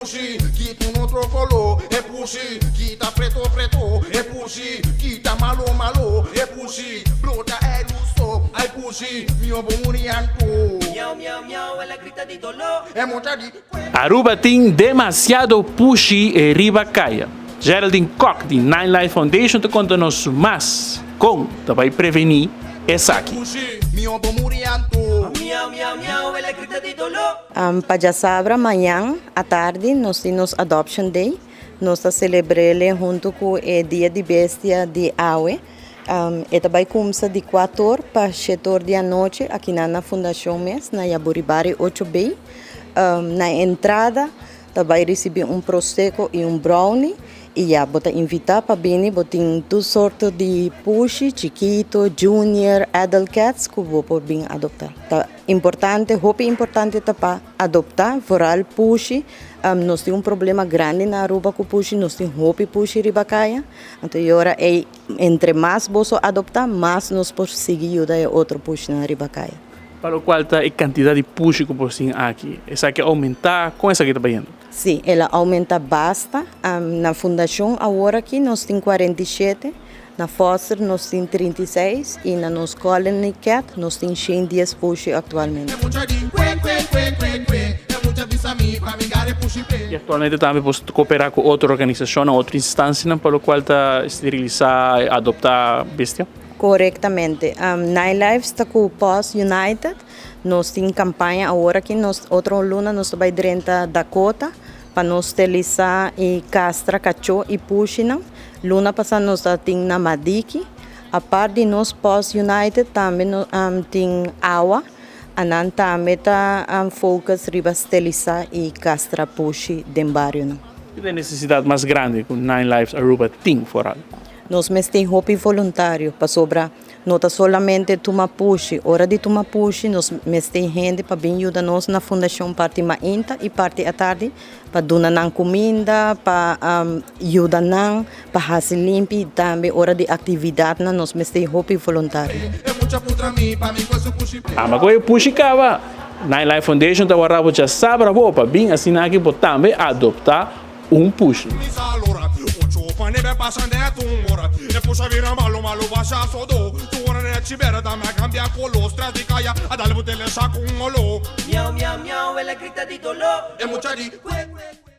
Pushi ki ta un otro color, e pushi ki ta preto preto, e pushi ki ta malo malo, e pushi blo ta e luso, ay pushi mi bo muri anto. Miau, miau, miau, el a grita di dolor. E mucha di Aruba tin demasiado pushi riba caya. Geraldine Kock di Nine Life Foundation ta conta nos mas con ta bay preveni esaki. Pushi mi bo muri anto. Miau, miau, miau, el a grita di dolor. Pa diasabra mañan atardi nos tin nos Adoption Day. Nos ta celebr'e hunto cu e Dia di Bestia di awe. E ta bay cuminsa di 4 or pa 7 or di anochi aki na Fundacion mes, na Jaburibari 8B. Na entrada ta bay ricibi un prosecco y un brownie y ya bo ta invita pa bini. Bo tin tur sorto di pushi, chikito, junior, adult cats cu bo por bin adopta. Ta importante, hopi importante ta pa adopta, vooral pushi. Nos tin un problema grandi na Aruba cu pushi, nos tin hopi pushi riba caya. Anto ora ey, entre mas boso adopta, mas nos por sigui yuda e otro pushi na riba caya. Pa locual ta e cantidad di pushi cu por tin aki, esaki a aumenta? Con esaki ta bayendo? Si, el a aumenta basta. Na fundacion awor aki nos tin 47, na foster nos tin 36 y na nos colony cat nos tin 110 pushi actualmente. E mucha di kwe kwe kwe kwe kwe. E mucha bisa mi pa mi gare pushi pe. Y actualmente tambe por coopera cu otro organisacion, otro instancia, pa locual ta steriliza, adopta bestia? Correctamente. Nine Lives ta cu Paws United. Nos tin campaña awor aki, nos otro luna nos ta bay drenta Dakota pa nos steriliza y castra cacho y pushinan. Luna pasa nos tin na Madiki. Aparte di nos Paws United tambe tin AWA. Anan tambe ta focus riba steriliza y castra pushi den barionan. Cua ta e necesidad mas grandi cu Nine Lives Aruba tin vooral? Nos mester hopi voluntario pasobra no ta solamente tuma pushi. Ora di tuma pushi, nos mester hende pa bin yuda nos na fundacion parti mainta y parti atardi pa duna nan cuminda, pa yuda nan, pa haci limpi. Tambe ora di actividad nan nos mester hopi voluntario. E mucha putra mi pa mi cu su pushi pe. Ama cu e pushi caba, Nine Life Foundation ta warda bo diasabra bo pa bin asina aki bo tambe adopta un pushi. Mi salora, ocho pa nebe pasa net un ora. E pusha vira malo malo basha sodo. Tu ora ne chibera da me cambia color. Tras di caya a dal botele saco un olo. Miau, miau, miau, el a grita di dolor. E mucha di kwe kwe kwe.